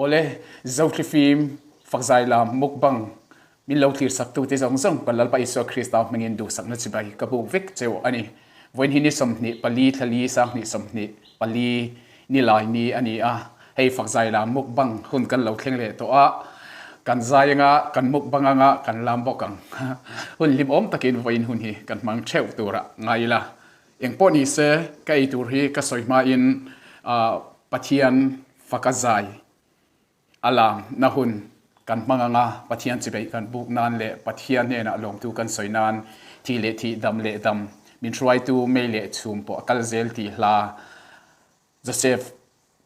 Awle, Zothlifim, Fakzai lam, mukbang, min lo thlir sak tute zawng zawng kan Lalpa Isua Krista hmingin duhsakna chibai ka buk vek cheu a ni. Vawiin hi ni 24 thlali sanghnih 24 ni lai ni a ni a, hei Fakzai lam mukbang hun kan lo thleng leh tawh a, kan zai anga, kan mukbang anga, kan lam bawk ang. Hun hlimawm takin vawiin hun hi kan hmang theuh turah ngai ila. Engpawh ni se, ka ei tur hi ka sawi hmain Pathian faka zai a lam na hun kan hmang anga Pathian chibeih kan buk nan leh Pathian hnenah lawmtu kan sawi nan thih leh thih, dam leh dam, min hruaitu mei leh chhum pawh a kal zel tih hla Joseph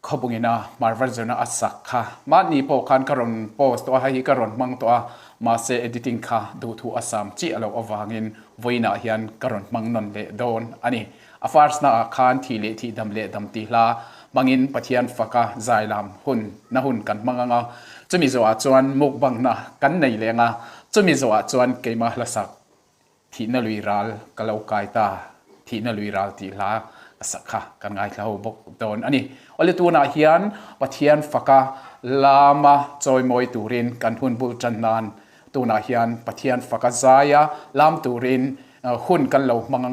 Khawbungina hmar version a sak kha mahni pawh khan ka rawn post tawh a, hei hi ka rawn hmang tawh a, mahse editing kha duhthu a sam chiah loh avangin vawiinah hian ka rawn hmang nawn leh dawn a ni. A first na ah khan thih leh thih dam leh dam tih hla hmangin Pathian faka zai lam hun na hun kan hmang ang a, chumi zawhah chuan mukbang na kan nei leng a, chumi zawhah chuan keimah hlasak Thihna lui ral ka lo kai ta, thihna lui ral tih hla ka sak kha kan ngaithla ho bawk dawn a ni. Awle tunah hian Pathian faka lama chawimawi turin kan hun bul tan nan tunah hian Pathian faka zaia lam turin hun kan lo hmang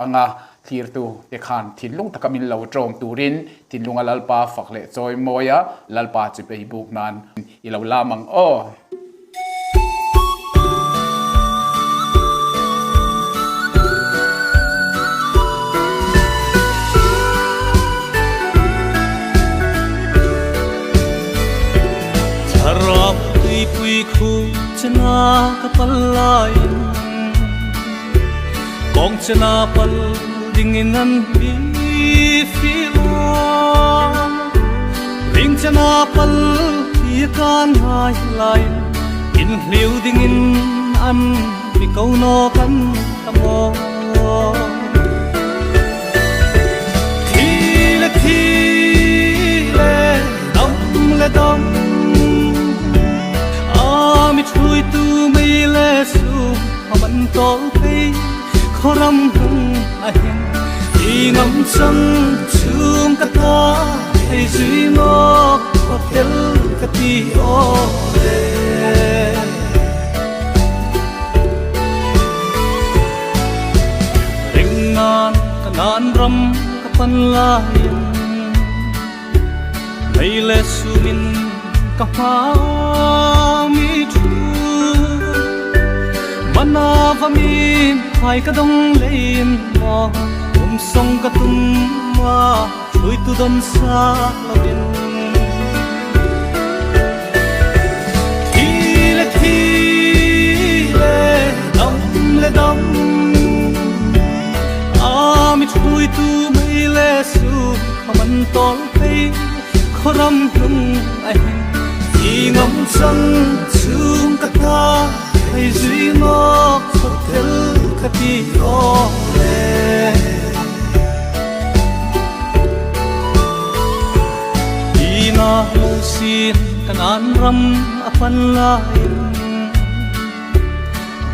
ang a, thlirtu te khan thinlung taka min lo tawm turin thinlunga Lalpa fak leh chawimawia Lalpa chi bei buk nan i lo lam ang aw. Thlarau tuipui khu chena ka pal laiin Kawng chena pal dingin an mi fil a, Ring chena pal hi kan ngai laiin In hliu dingin an mi ko no kan ta maw. Thi le thi le dam le dam A mi hruaitu mei le su a man tawng phei khaw ram hung a hin I ngam chang chung ka ta thei zui maw khaw tel ka ti aw le. Ring nan ka nan ram ka pan laiin Mei le sumin ka hma mi thu Mana va mi hai ka dong lein maw Um song ka tum ma thui tu don sa lovin Thi le thi le dam le dam A mi thui tu mei le su kha man tol phei khaw ram hlung a hin I ngam chang chung ka ta thei zui maw khaw tel ka ti aw le. Ina lo sin kanan ram a pan laiin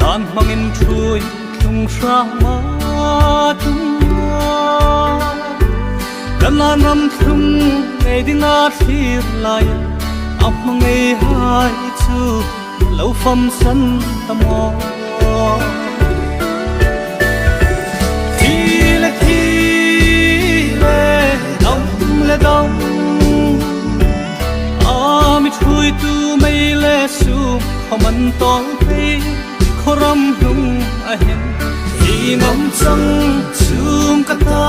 Dan hmangin thui thlung hrama tum Kanan ram thlung ngei dinga thlir laiin A hmangei hai chu lo fam san ta maw. Thi le thi le dam le dam A mi thui tu mei le su khaw man tawng phei khaw ram hlung a hin I ngam chang chung ka ta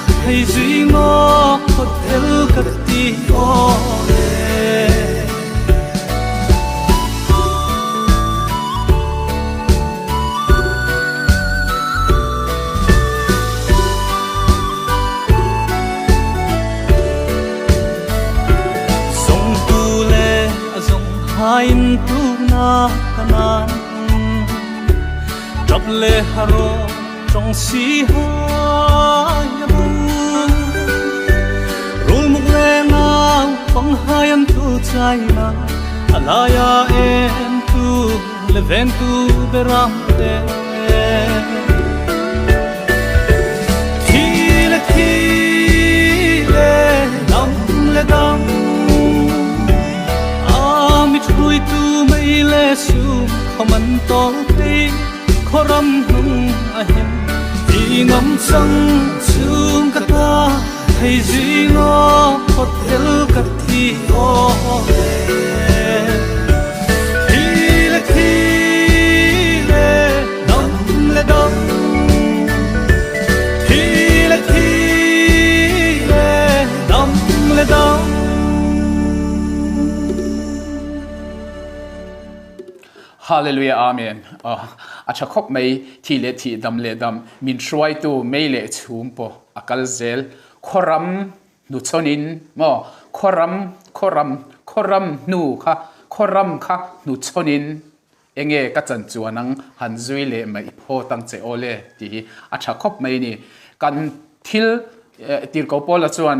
thei zui maw khaw tel ka ti aw le. Zongtu le a zong hain tu na kanan Ṭap le haro tong si hai bu Rul muk le ngau pang hai an tu chai na Alaya en tu le ven tu beram te Thi le thi le dam le dam le sum khaw man tawl phei khaw ram hnung a him ti ngam chang chung ka ta thei zui ngaw khaw tel ka thi aw le Thi le thi le dam le dam Thi le thi le dam le dam. Hallelujah Amen a tha khawp mai thi leh thih dam leh dam min hruaitu mei leh chhum pawh a kal zel khawram hnuchhawn in maw khawram khawram khawram hnu kha khawram kha hnuchhawn in Enge ka chan chuan ang han zui leh mai phawt ang che aw le tih hi a tha khawp mai a ni. Kan thil tirhkoh Paula chuan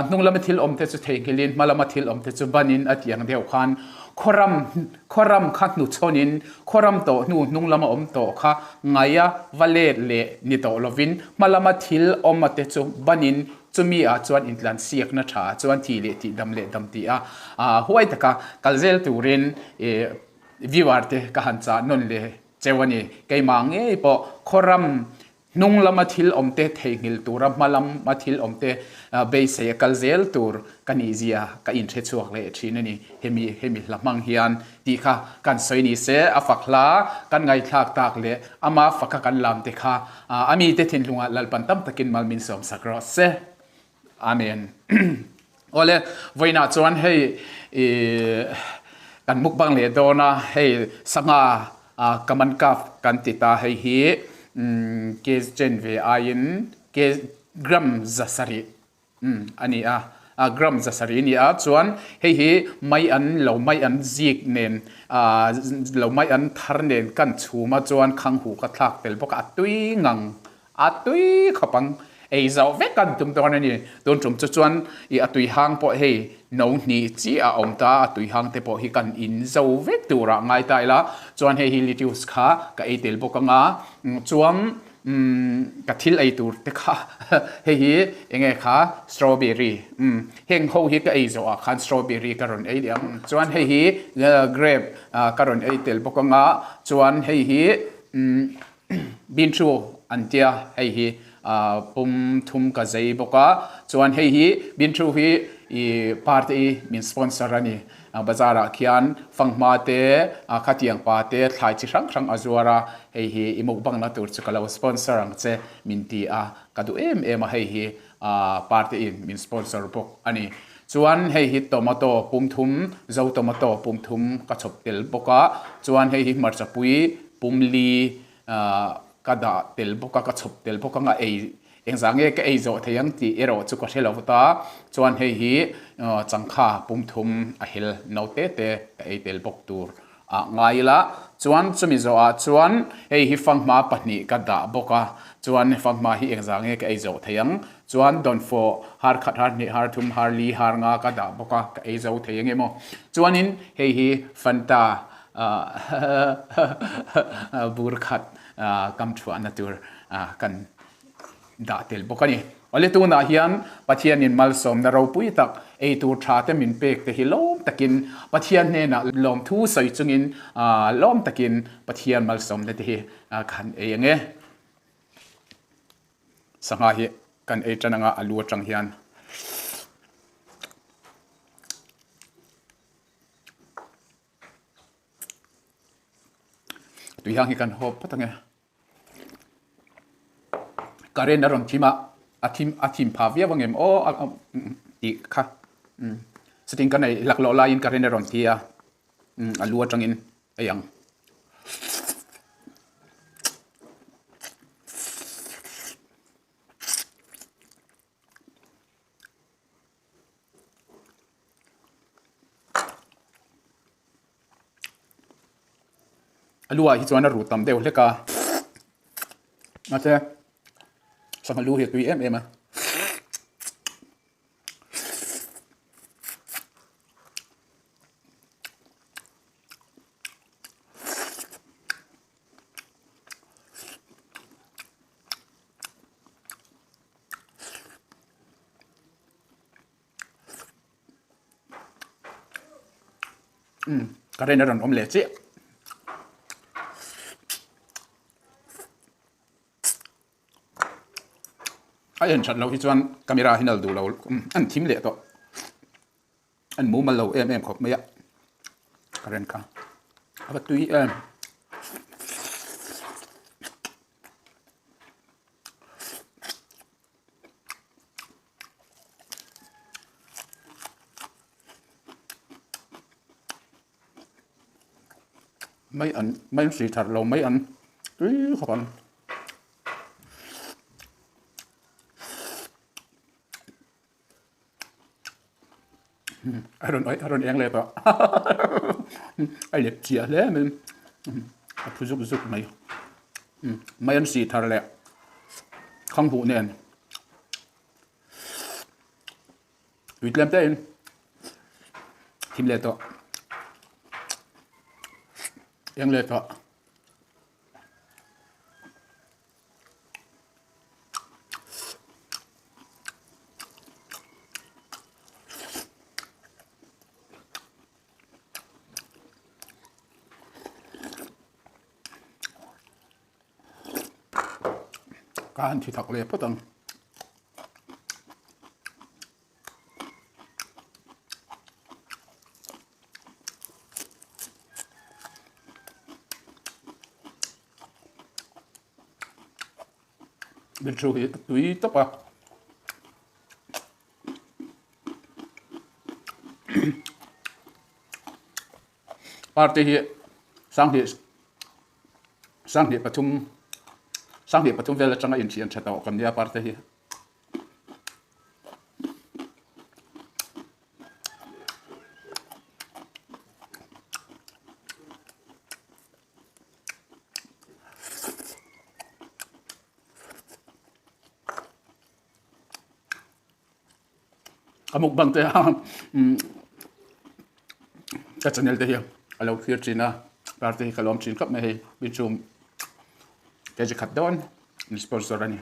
hnung lama thil awm te chu theihnghilhin hma lama thil awm te chu banin a tih ang deuh khan khawram khawram kha hnuchhawnin khawram tawh hnu hnung lama awm tawh kha ngaia va let leh ni tawh lovin hma lama thil awm a te chu banin chumi ah chuan intlansiakna tha chuan thih leh tih dam leh dam tih a huai taka kal zel turin Viewer te ka han chah nawn leh cheu a ni. Keimah ngei pawh khawram hnung lama thil awm te theihnghilh tura hma lama thil awm te beisei a kal zel tur ka nih zia ka inhre chhuak leh thin a ni. Hemi hemi hla hmang hian tih kha kan sawi ni se a fak hla kan ngaihthlak tak leh ama faka kan lam te kha a mite thinlungah Lalpan tam takin mal min sawmsak rawh se. Amen. Awle, vawiinah chuan hei i kan mukbang leh dawn a, hei sangha kaman kaf kan ti ta hei hi ke chen ve aiin ke gram zasarih a ni a, gram zasarih a ni a, chuan hei hi mai an lo mai an zik nen lo mai an thar nen kan chhum a chuan khang huh ka thlak tel bawk a, a tui ngang A tui khawp ang. Ei zauh vek an tum dawn a ni. Tun tum chu chuan i a tui hang pawh hei no hnih chi a awm ta, a tui hang te pawh hi kan in zo vek turah ngai ta ila. Chuan hei hi lettuce kha ka ei tel bawk anga chuan ka thil ei tur te kha hei hi enge kha strawberry heng ho hi ka ei zawh ah khan strawberry ka rawn ei leh ang. Chuan hei hi grape ka rawn ei tel bawk anga chuan hei hi Binthu an tia hei hi pum thum ka zei bawk a, chuan hei hi Binthu hi i party i min sponsor a ni. Bazar ah khian fanghma te, khatiang pa te, thlai chi hrang hrang a zuar a, hei hi i mukbang na tur chu ka lo sponsor ang che min ti a, ka duh em em a hei hi party in min sponsor bawk a ni. Chuan hei hi tomato pum thum, zo tomato pum thum ka chhawp tel bawk a, chuan hei hi hmarcha pui pum li ka dah tel bawk a, ka chhawp tel bawk ang a, ei engzah nge ka ei zawh thei ang tih erawh chu ka hre lo ta, chuan hei hi changkha pum thum a hel no te te ka ei tel bawk tur ah ngai ila, chuan chumi zawhah chuan hei hi fanghma pahnih ka dah bawk a, chuan fanghma hi engzah nge ka ei zawh thei ang, chuan dawnfawh har khat har hnih har thum har li har nga ka dah bawk a, ka ei zo thei ang emaw, chuanin hei hi Fanta bur khat kam thuahna tur kan dah tel bawk a ni. Awle tunah hian Pathianin malsawmna ropui tak ei tur tha te min pek te hi lawm takin Pathian hnenah lawmthu sawi chungin lawm takin Pathian malsawmna te hi kan ei ang e. Sangha hi kan ei tan anga a lu atang hian. Tui hang hi kan hawp phawt ang e. Current a rawn thim a, a thim a thim pha viau ang em aw a tih kha chutin ka nei laklawh laiin current a rawn thi a, a lu atangin ei ang. A lu ah hi chuan a ruh tam deuh hlek a mahse sangha lu hi a tui em em a. Current a rawn awm leh chiah. A en that loh hi chuan camera hi nal duh lo an thim leh tawh. An mumal lo em em khawp mai a current kha a va tui em. Mai an mai an sui thar lo mai an tui khawp ang. A rawn a rawn eng leh tawh a lep chiah hle mai a phu zuk zuk mai mai an sih thar leh khang huh nen tui tlem te in thim leh tawh eng leh tawh. Ka han thi thak leh phawt ang. Bilthu hi a tui tawp a. Party hi sanghnih 2003 2003 vel atanga inthian tha tawh kan nia party hi. Ka mukbang te a ka channel te hi a lo thlir thin a party hi ka lawm thin khawp mai hei mi chhum kg khat dawn min sponsor a ni.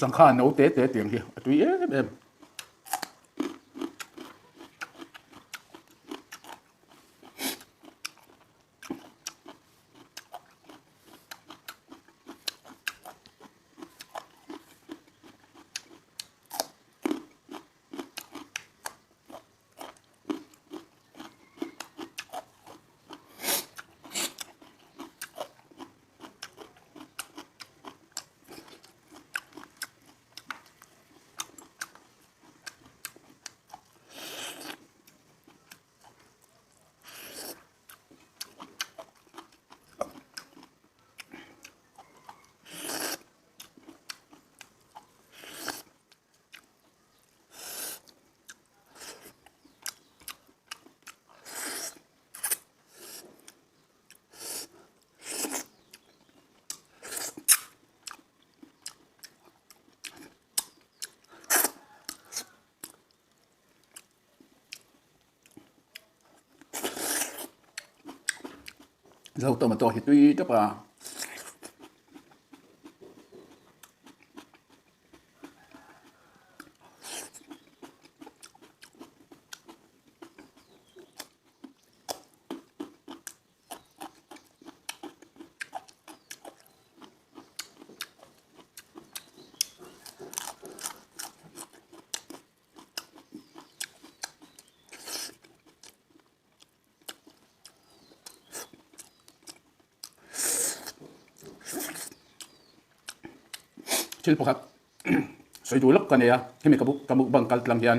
Changkha no te te tiang hi a tui em em. Zo tomato hi tui tawp a. Thil pakhat sawi duh lawk ka nei a, hemi ka ka mukbang kal tlang hian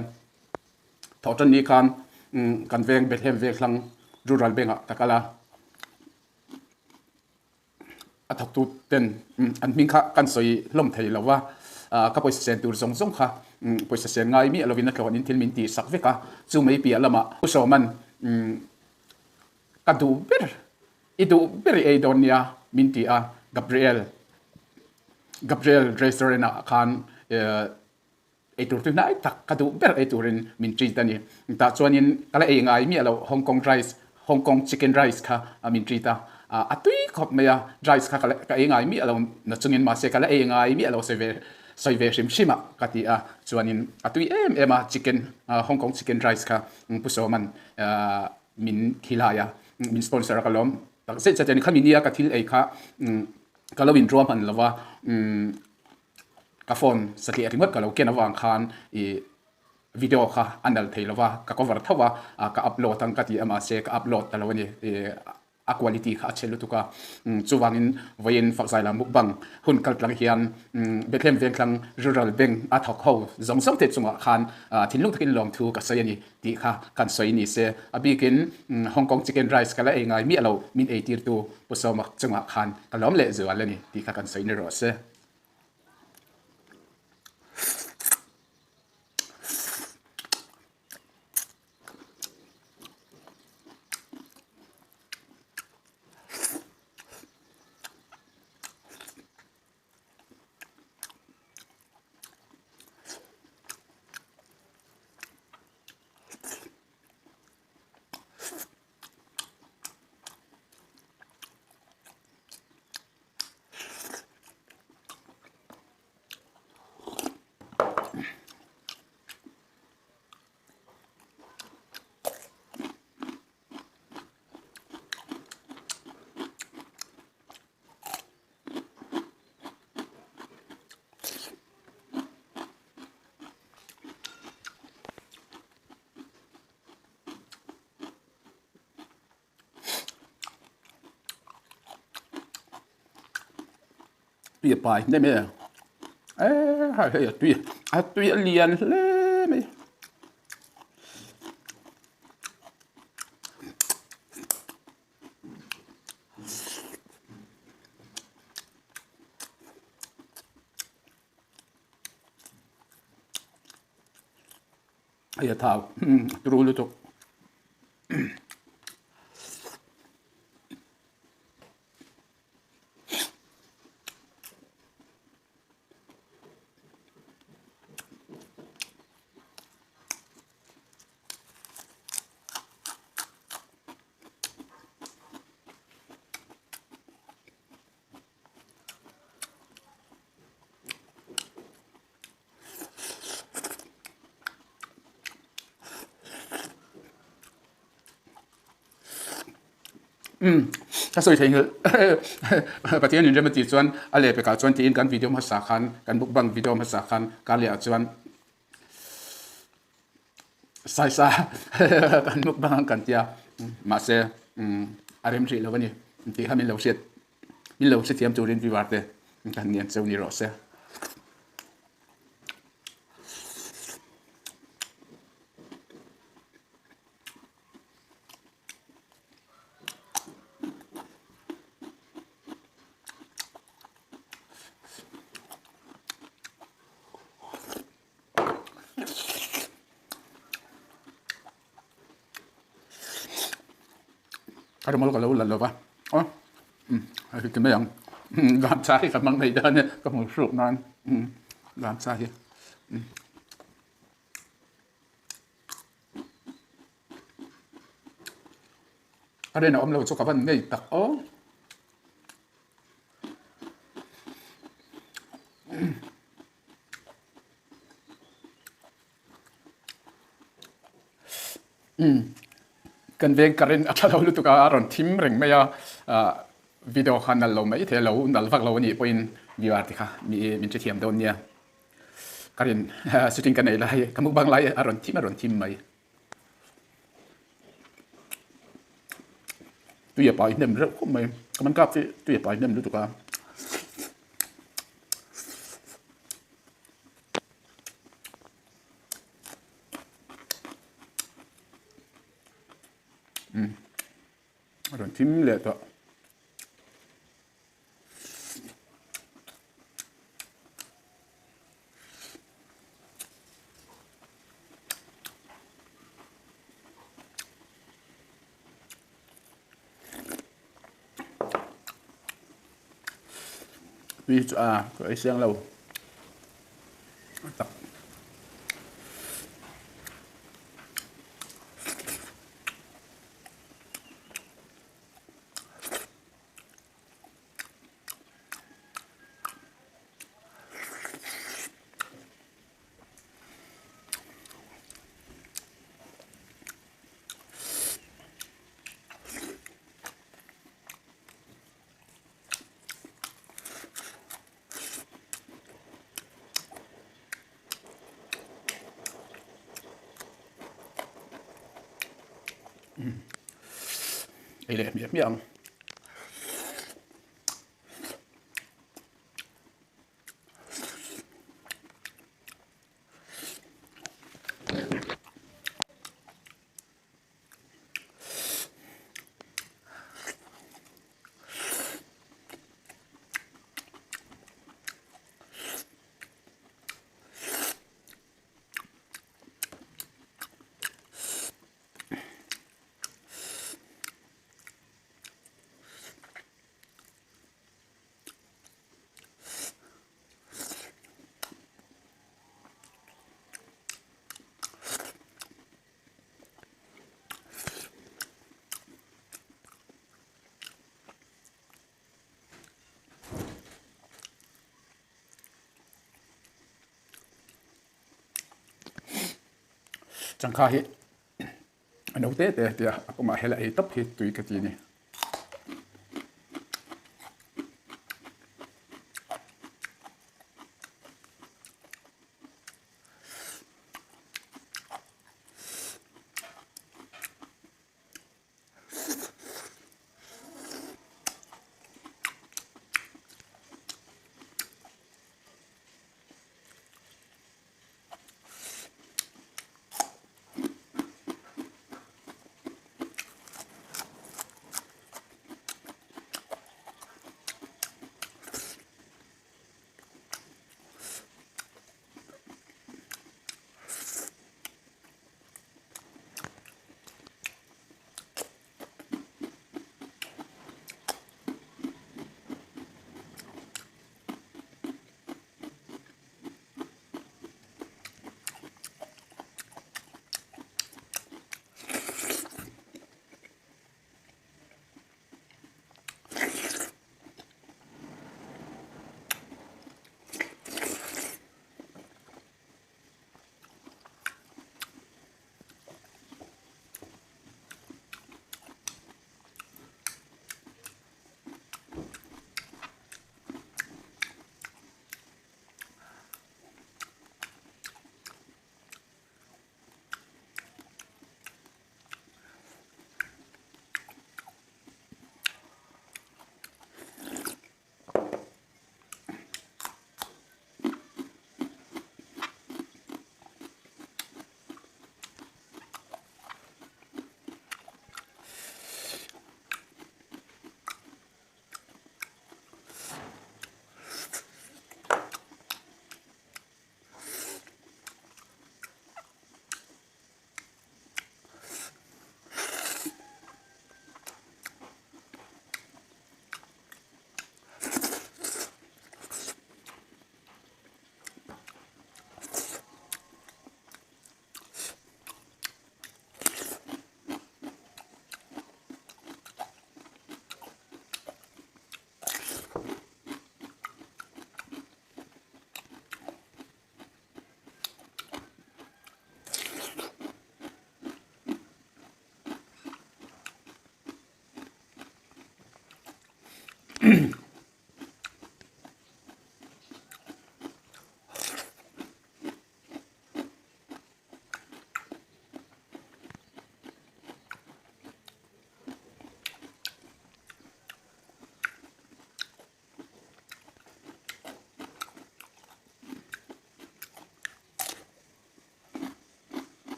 thawh tan ni khan kan veng Bethlehem veng hlang rural bank ah ka kal a. A thawktu ten an hming kha kan sawi hlawm thei lo va, ka pawisa sen tur zawng zawng kha pawisa sen ngai miah lovin a thlawhin thil min tih sak vek a, chu mai piah lamah Pu Sawman ka duh ber, i duh ber i ei dawn nia min ti a, Gabriel, Gabriel restaurant ah khan. Eitur tui hnai tak ka duh ber ei turin min treat a ni. Tah chuanin ka la ei ngai miah loh Hong Kong rice, Hong Kong chicken rice kha min treat a, a tui khawp mai a, rice kha ka ei ngai miah lo na chungin mahse ka la ei ngai miah lo sawi ve sawi ve hrim hrim a ka ti a, chuanin a tui em em a chicken Hong Kong chicken rice kha Pu Sawman min khilai a, min sponsor a ka lawm tak zet zet a ni. Khami nia ka thil ei kha ka lo inruah hman lo va. Ka phone satliah ringawt ka lo ken avang khan ih video kha a nal thei lo va, ka cover tho a, ka upload ang ka ti a mahse ka upload ta lo a ni, ih a quality kha a chhe lutuk a. Chuvangin vawiin Fakzai lam mukbang hun kal tlang hian Bethlehem Vengthlang Rural Bank a thawk ho zawng zawng te chungah khan thinlung takin lawmthu ka sawi a ni tih kha kan sawi ni se. A bikin Hong Kong chicken rice ka la ei ngai miah lo min eitirtu Pu Sawma chungah khan ka lawm lehzual a ni tih kha kan sawi ni rawh se. Tui a pai hnem e eh hei a tui a tui a lian hle mai. Hei a thau turu lutuk. Umm ka sawi thei nghilh Pathian in rem a tih chuan a leh pekah chuan tiin kan video hmasa khan kan mukbang video hmasa khan kar leh ah chuan saisa kan mukbang ang kan tia mahse a rem hrih lo a ni tih kha min lo hriat min lo hrethiam turin viewer te kan nian cheu ni rawh se. A rawng ka lo la lo va aw a ti mai ang gamcha hi ka hmang mai dawn e ka hmu hruk nan gamcha hi. A rin a awm lo chu ka van ngei tak aw. Kan veng current a tha lo lutuk a, a rawn thim reng mai a, video kha nal lo mai thei a lo nal vak lo a nih pawhin viewer te kha mi min hrethiam dawn nia. Ka rin shooting ka nei lai ka mukbang lai a rawn thim a rawn thim mai. Tui a pai hnem reuh khawp mai. Ka man kap hi tui a pai hnem lutuk a. A rawn thim leh tawh. Tui chu a ka ei siang lo tak. Ei leh hmiah hmiah ang. Changkha hi a no te te tia a pumah hela ei tawp hi tui ka ti a ni.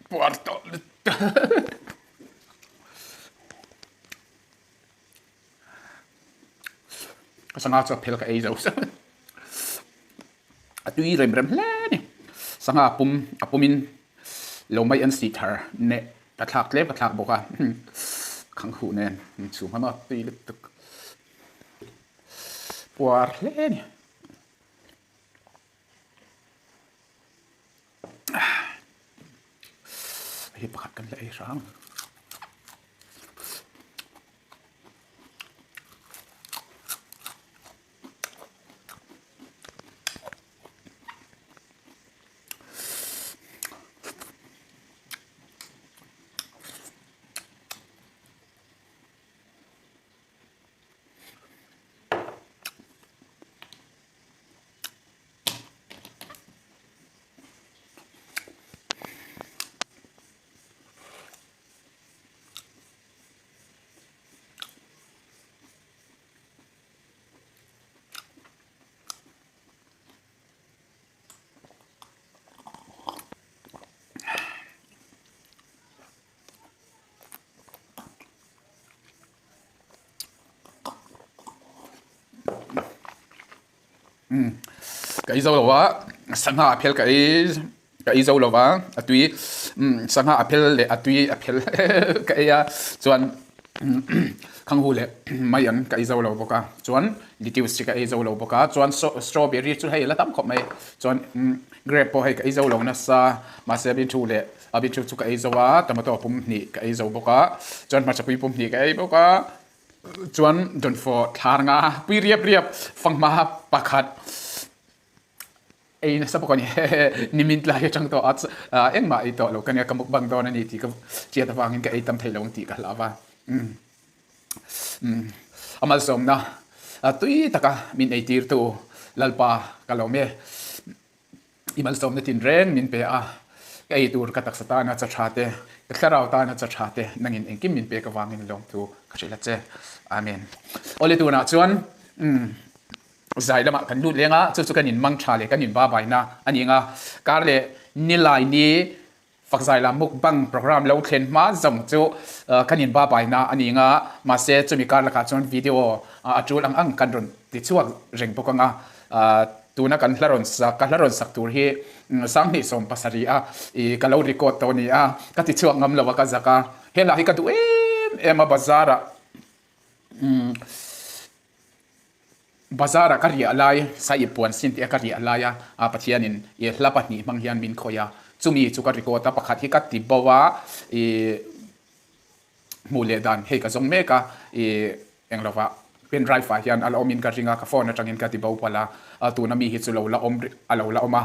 Puar tawh lutuk. Ka sangha chu a phel ka ei zo zauh. A tui rem rem hle a ni. Sangha pum a pumin lo mai an sih thar neh ka thlak tlem ka thlak bawk a. Khang huh nen chhum hama tui lutuk. Puar hle a ni. Hei pakhat kan la ei hrang. Ka ei zo lo a, sangha a phel ka ei ka ei zo lo va, a tui sangha a phel leh a tui a phel ka ei a chuan khanghu leh mai an ka ei zo lo bawk a chuan lettuce hi ka ei zo lo bawk a chuan strawberry chu hei la tam khawp mai chuan grape pawh hei ka ei zo lo nasa mahse a bin thu leh a bin thu chu ka ei zo a tomato pum hnih ka ei zo bawk a chuan hmarcha pui pum hnih ka ei bawk a. Chuan dawnfawh thlar nga pui riap riap fanghma pakhat ei nasa bawk a ni. Nimin tlai atang tawh a engmah ei tawh lo ka nia ka mukbang dawn a ni tih ka chiat avangin ka ei tam thei lo ang tih ka hlau a. A malsawmna tui taka min eitirtu Lalpa ka lawm e. I malsawmna tinreng min pe a, ka ei tur ka taksa tana cha tha te, ka thlarau tana cha tha te nangin engkim min pek avangin lawmthu ka hrilh a che. Amen. Awle tunah chuan umm zai lamah kan lut leng a, chu chu kan inmang tha leh kan inbabaina a ni ang a, kar leh nilai ni Fakzai lam mukbang program lo thlen hma zawng chu kan in babaina a ni nga, mahse chumi kar lakah chuan video a tul ang ang kan rawn ti chhuak reng bawk ang a, tuna kan hla rawn sak, ka hla rawn sak tur hi 2017 a i ka lo record tawh a ni a, ka ti chhuak ngam lo a ka zak a, he hla hi ka duh em em a bazar ah Bazar ah ka riah lai, Sahib puan sin tih a ka riah lai a, a Pathianin i hla pahnih hmang hian min khawih a, chumi chu ka record a, pakhat hi ka ti bo a, i hmuh leh dan hei ka zawng mek a, i eng lova pen drive ah hian a la awmin ka ring a, ka phone atangin ka ti bo palh a, tuna mi hi chu lo la awm a lo la awm a,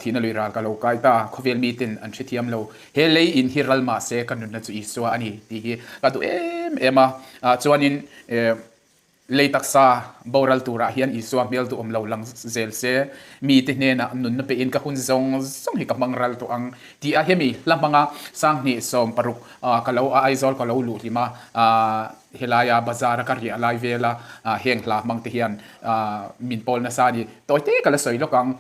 thihna lui ral ka lo kai ta, khawvel miten an hrethiam lo, he lei in hi ral mah se ka nunna chu Isua a ni tih hi ka duh em em a, chuanin Lei taksa boral turah hian Isua hmel duhawm lo lang zel se, mite hnenah nunna pein ka hun zawng zawng hi ka hmang ral tawh ang tih a hemi hla hmanga 2016 ka lo a Aizawl ka lo luh hlim a, helaia bazar a ka riah lai vela heng hla hmang te hian min pawl nasa a ni. Tawite ka la sawi lawk ang,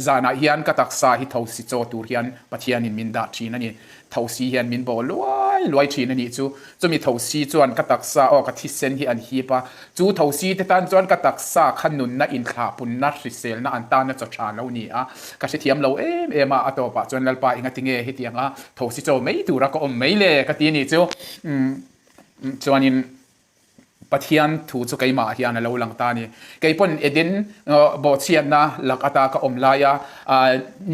zanah hian ka taksa hi thosi chaw tur hian Pathianin min dah thin a ni. Thosi hian min bawh luai luai thin a nih chu. Chumi thosi chuan ka taksa aw ka thisen hi an hip a, chu thosi te tan chuan ka taksa kha nunna inthlahpunna hriselna an tana chaw tha lo ni a, ka hrethiam lo em em a, a tawpah chuan Lalpa enga tinge hetianga thosi chaw mai tura ka awm mai le ka ti a nih chu. Umm chuanin. Pathian thu chu keimah hian a lo lang ta a ni. Kei pawn Eden bawhchhiatna lak ata ka awm laia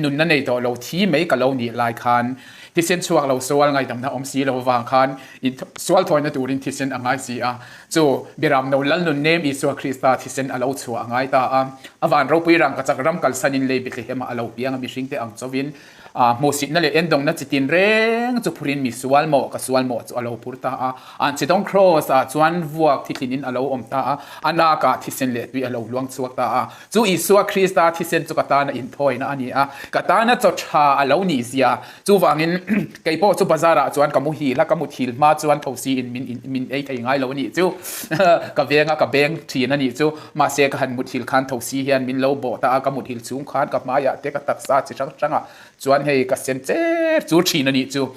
nunna nei tawh lo thi mai ka lo nih lai khan thisen chhuak lo sual ngaihdamna awm si lo vang khan sual thawina turin thisen a ngai si a. Chu Biram no lal nun nem Isua Krista thisen a lo chhuah a ngai ta a. A van ropui rangkachak ram kalsanin lei Bethlehemah a lo piang a mihringte ang chauhin Hmuhsitna leh endawngna chi tin reng chu phurin mi sual mawh ka sual mawh chu a lo phur ta a. An chidawng Kraws ah chuan vuak thithlinin a lo awm ta a, a nakah thisen leh tui a lo luang chhuak ta a. Chu Isua Krista thisen chu ka tana inthawina a ni a, ka tana chaw tha a lo nih zia. Chuvangin kei pawh chu bazar ah chuan ka muhil a, ka muthil hma chuan thosi in min min ei thei ngai lo a nih chu. Ka veng a, ka beng thin a nih chu. Mahse ka han muthil khan thosi hian min lo bawh ta a, ka muthil chhung khan ka hmaiah te ka taksa chi hrang hrangah chuan. chuan hei ka sen cher chur thin a nih chu.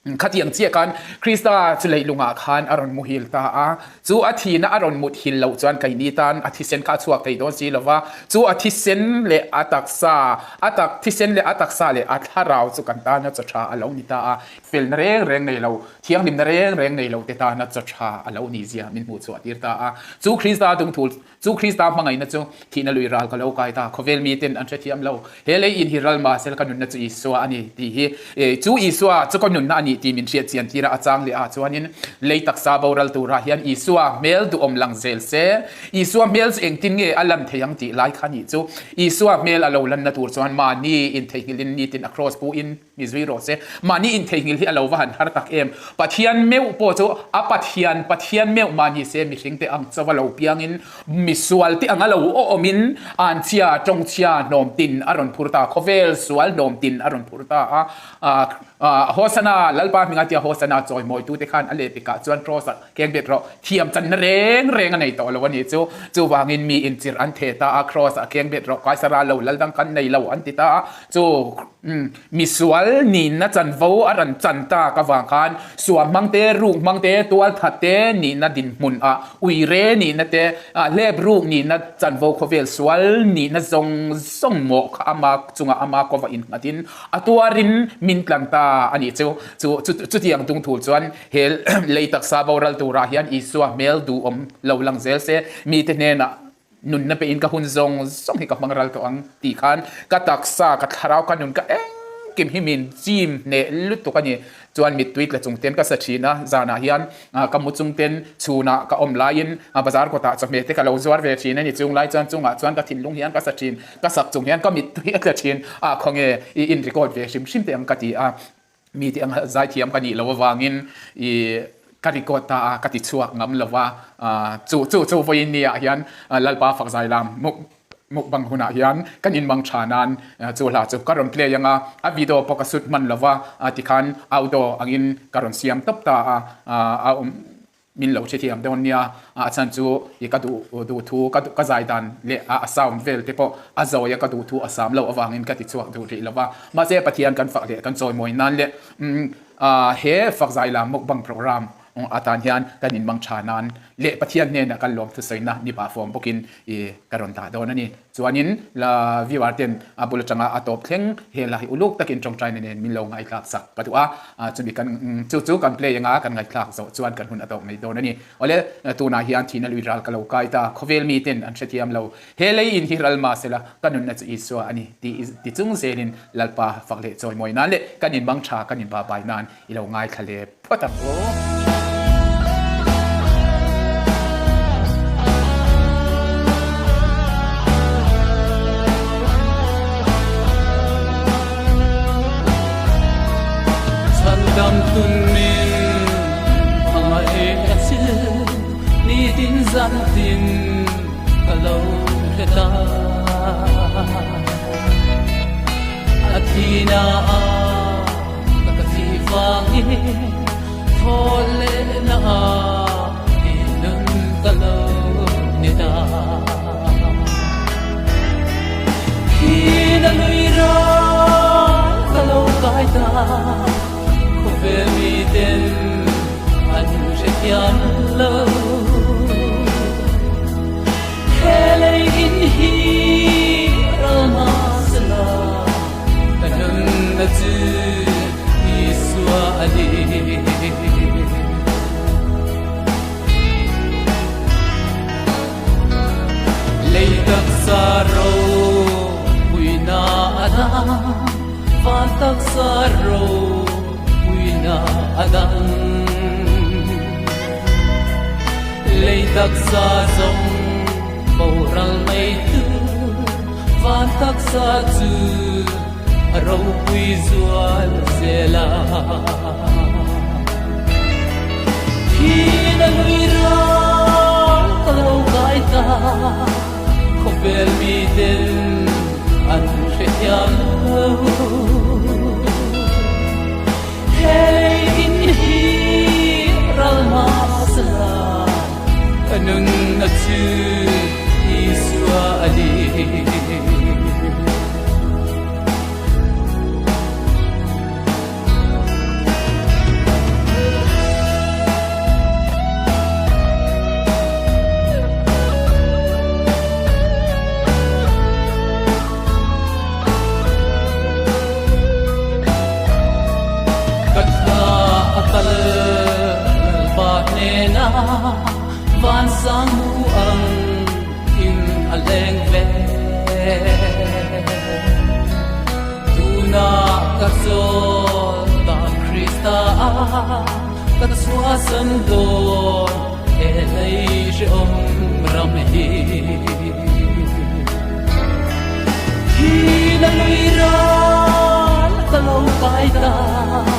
Khatiang chiah khan Krista chu leilungah khan a rawn muhil ta a, chu a thihna a rawn muthil loh chuan keini tan a thisen kha a chhuak thei dawn si lo va, chu a thisen leh a taksa, a tak thisen leh a taksa leh a thlarau chu kan tana chaw tha a lo ni ta a, felna reng reng nei lo, thianghlimna reng reng nei lo te tana chaw tha a lo nih zia min hmuh chhuah tir ta a, chu Krista dungthul Chu Krista hmangaihna chu thihna lui ral ka lo kai ta, khawvel miten an hrethiam lo. He lei in hi ral mahse ka nunna chu Isua a ni tih hi chu Isua chu ka nunna a ni tih min hriat chian tir a, a chang leh ah chuanin lei taksa boral turah hian Isua hmel duhawm lang zel se, Isua hmel chu engtin nge a lan thei ang tih lai kha nih chu Isua hmel a lo lanna tur chuan mahni intheihnghilhin nitin a kraws pu in Mi zui rawh se. Mahni intheihnghilh hi a lo va han har tak em. Pathian meuh pawh chu a Pathian, Pathian meuh mahni se mihring te ang chauh a lo piangin, misual te ang a lo awmin anchhia, tawngchhia, hnawmtin a rawn phur ta, khawvel sual hnawmtin a rawn phur ta a. Hosana, Lalpa hminga tia Hosana chawimawitute khan a lehpekah chuan Kraws-ah keng bet rawh, thiam channa reng reng a nei tawh lo a nih chu. Chuvangin mi inchirh an theh ta a, Kraws-ah keng bet rawh, Kaisara lo lal dang kan nei lo an ti ta a. Chu misual nihna chanvo a rawn chan tak avang khan suam hmang te, ruk hmang te, tual that te nihna dinhmun ah uire nihna te, hlep ruk nihna chanvo khawvel sual nihna zawng zawng mawh kha ama chungah ama kawva innghatin a tuarin min tlan ta a nih chu. Chu chutiang dungthul chuan he lei taksa boral turah hian Isua hmel duhawm lo lang zel se mite hnenah Nunna pein ka hun zawng zawng hi ka hmang ral tawh ang tih khan ka taksa, ka thlarau, ka nun ka engkim hi min chim hneh lutuk a ni. Chuan mittui tla chung ten ka sa thin a, zanah hian ka mu chung ten chhunah ka awm laiin bazar kawtah chawhmeh te ka lo zuar ve thin a ni. Chung lai chuan chungah chuan ka thinlung hian ka sa thin, ka sak chung hian ka mittui a tla thin a, khawnge i in record ve hrim hrim teh ang ka ti a. Mi te ang zaithiam ka nih loh avangin i ka record ta a, ka ti chhuak ngam lo va, chu chu chu vawiin ni ah hian Lalpa fak zai lam muk mukbang hunah hian kan inmang tha nan chu hla chu ka rawn play ang a, a video pawh ka shoot hman lo va, tikhan audio angin ka rawn siam tawp ta a, a awm. Min lo hrethiam dawn nia, a chhan chu i ka duh duh thu ka ka zai dan leh a sound vel te pawh a zawi a ka duh thu a sam loh avangin ka ti chhuak duh rih lo va. Mahse Pathian kan fak leh kan chawimawi nan leh he fak zai lam mukbang program atan hian kan inmang tha nan leh Pathian hnenah kan lawm thusawiina ni pah fawm bawkin i ka rawn dah dawn a ni. Chuanin la viewer ten a bul atanga a tawp thleng he la hi uluk takin tawngtaina nen min lo ngaihthlak sak ka duh a, chumi kan chu chu kan play anga kan ngaihthlak zawh chuan kan hun a tawp mai dawn a ni. Awle tunah hian thihna lui ral ka lo kai ta, khawvel mi ten an hrethiam lo, he lei in hi ral mah sela ka nunna chu Isua a ni tih ti chung zelin Lalpa fak leh chawimawi nan leh kan inmang tha kan inbabai nan i lo ngaithla leh phawt ang aw. Chhandam tumin hmangaih a chil nitin zantin ka lo hre ta. A thina a Ka thi vangin thaw leh na i nun ka lo ni ta. Khi na lui ral ka lo kai ta, khawvel miten an hrethiam lo. He lei in hi ral mahsela Ka nunna chu Isua a ni. Lei taksa ropuina a dang, van taksa ropuina a dang. Lei taksa zawng boral mai tu Van taksa chu a ropui zual zel a. Thina lui ral ka lo ngai ta, khawvel miten an hrethiam lo. He lei in hi ral hmasa la. Ka nunna chu Isua a ni. Ka thla a kal Lalpa hnena vansang nu ang in a leng ve. Tunah ka chawl ta Krista a ka chhuahsan dawn he lei hrehawm ram hi. Hi na lui ral ka lo kai ta.